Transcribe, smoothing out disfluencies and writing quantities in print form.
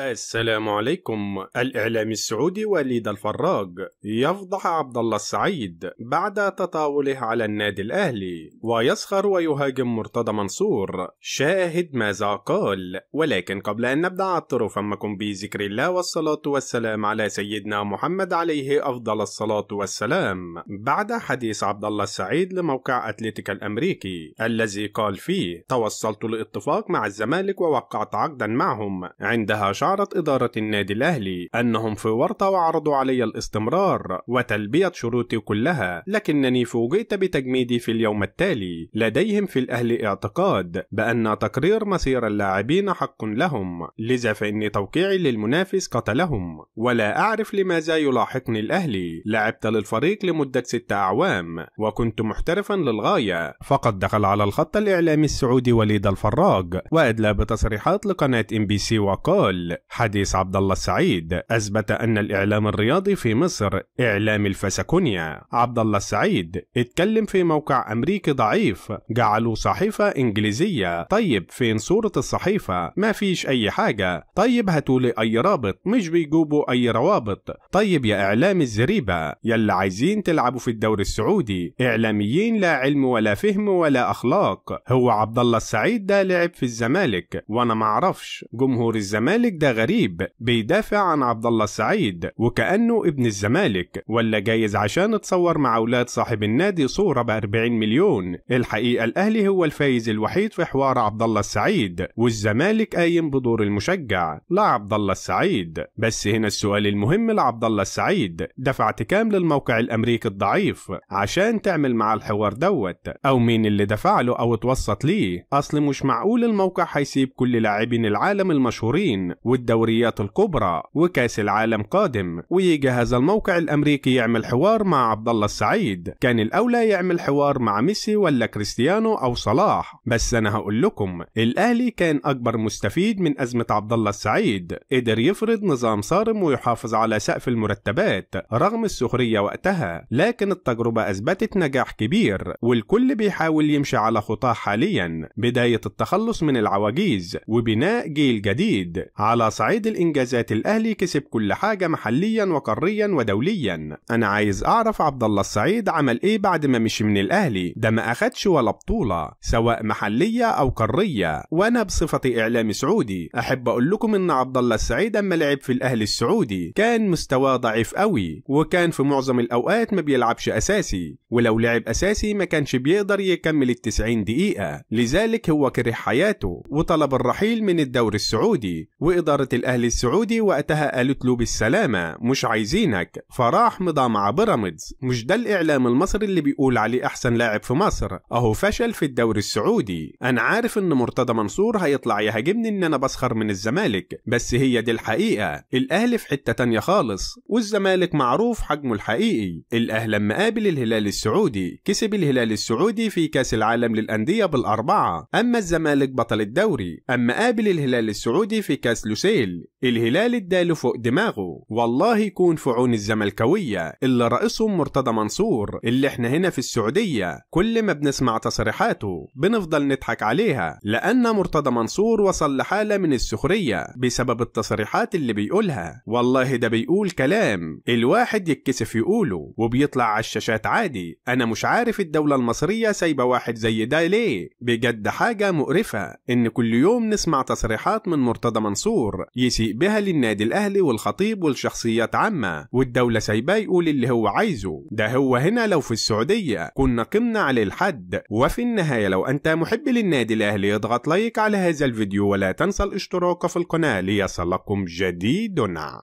السلام عليكم. الإعلامي السعودي وليد الفراج يفضح عبد الله السعيد بعد تطاوله على النادي الأهلي ويسخر ويهاجم مرتضى منصور. شاهد ماذا قال. ولكن قبل أن نبدأ عطروا فمكم بذكر الله والصلاة والسلام على سيدنا محمد عليه أفضل الصلاة والسلام. بعد حديث عبد الله السعيد لموقع أتلتيك الأمريكي الذي قال فيه: توصلت لاتفاق مع الزمالك ووقعت عقدا معهم. عندها شعرت إدارة النادي الأهلي أنهم في ورطة وعرضوا علي الاستمرار وتلبية شروطي كلها، لكنني فوجئت بتجميدي في اليوم التالي. لديهم في الأهلي اعتقاد بأن تقرير مصير اللاعبين حق لهم، لذا فإن توقيعي للمنافس قتلهم، ولا أعرف لماذا يلاحقني الأهلي. لعبت للفريق لمدة 6 أعوام وكنت محترفا للغاية. فقد دخل على الخط الإعلامي السعودي وليد الفراج وأدلى بتصريحات لقناة MBC وقال: حديث عبد الله السعيد أثبت أن الإعلام الرياضي في مصر إعلام الفسكونيا. عبد الله السعيد اتكلم في موقع أمريكي ضعيف جعلوا صحيفة إنجليزية. طيب فين صورة الصحيفة؟ ما فيش أي حاجة. طيب هاتولي أي رابط، مش بيجوبوا أي روابط. طيب يا إعلام الزريبة يلا عايزين تلعبوا في الدوري السعودي، إعلاميين لا علم ولا فهم ولا أخلاق. هو عبد الله السعيد ده لعب في الزمالك وأنا معرفش. جمهور الزمالك ده غريب بيدافع عن عبد الله السعيد وكأنه ابن الزمالك، ولا جايز عشان اتصور مع اولاد صاحب النادي صورة ب40 مليون. الحقيقة الاهلي هو الفايز الوحيد في حوار عبد الله السعيد، والزمالك قايم بدور المشجع لا عبد الله السعيد. بس هنا السؤال المهم لعبد الله السعيد: دفعت كام للموقع الامريكي الضعيف عشان تعمل مع الحوار دوت؟ او مين اللي دفع له او اتوسط ليه؟ اصل مش معقول الموقع هيسيب كل لاعبين العالم المشهورين والدوريات الكبرى وكاس العالم قادم ويجي هذا الموقع الامريكي يعمل حوار مع عبد الله السعيد. كان الاولى يعمل حوار مع ميسي ولا كريستيانو او صلاح. بس انا هقول لكم الاهلي كان اكبر مستفيد من ازمة عبد الله السعيد، قدر يفرض نظام صارم ويحافظ على سقف المرتبات رغم السخرية وقتها، لكن التجربة اثبتت نجاح كبير والكل بيحاول يمشي على خطاه حاليا. بداية التخلص من العواجيز وبناء جيل جديد. على صعيد الإنجازات الأهلي كسب كل حاجة محليا وقاريا ودوليا. أنا عايز أعرف عبد الله السعيد عمل إيه بعد ما مشي من الأهلي؟ ده ما أخدش ولا بطولة سواء محلية أو قارية. وأنا بصفتي إعلامي سعودي أحب أقول لكم إن عبد الله السعيد أما لعب في الأهلي السعودي كان مستواه ضعيف قوي، وكان في معظم الأوقات ما بيلعبش أساسي، ولو لعب أساسي ما كانش بيقدر يكمل 90 دقيقة. لذلك هو كره حياته وطلب الرحيل من الدوري السعودي، وإدارة الأهلي السعودي وقتها قالت له بالسلامة مش عايزينك، فراح مضى مع بيراميدز. مش ده الإعلام المصري اللي بيقول عليه أحسن لاعب في مصر؟ أهو فشل في الدوري السعودي. أنا عارف إن مرتضى منصور هيطلع يهاجمني إن أنا بسخر من الزمالك، بس هي دي الحقيقة. الأهلي في حتة تانية خالص والزمالك معروف حجمه الحقيقي. الأهلي لما قابل الهلال السعودي كسب الهلال السعودي في كأس العالم للأندية بال4، أما الزمالك بطل الدوري. أما قابل الهلال السعودي في كأس لوسيل الهلال اداله فوق دماغه. والله يكون في عون الزملكاوية اللي رئيسهم مرتضى منصور، اللي احنا هنا في السعودية كل ما بنسمع تصريحاته بنفضل نضحك عليها، لأن مرتضى منصور وصل لحالة من السخرية بسبب التصريحات اللي بيقولها. والله ده بيقول كلام الواحد يتكسف يقوله وبيطلع على الشاشات عادي. أنا مش عارف الدولة المصرية سايبة واحد زي ده ليه؟ بجد حاجة مقرفة إن كل يوم نسمع تصريحات من مرتضى منصور يسيء بها للنادي الأهلي والخطيب والشخصيات عامة، والدولة سايباه يقول اللي هو عايزه. ده هو هنا لو في السعودية كنا قمنا عليه الحد. وفي النهاية لو أنت محب للنادي الأهلي اضغط لايك على هذا الفيديو ولا تنسى الاشتراك في القناة ليصلكم جديدنا.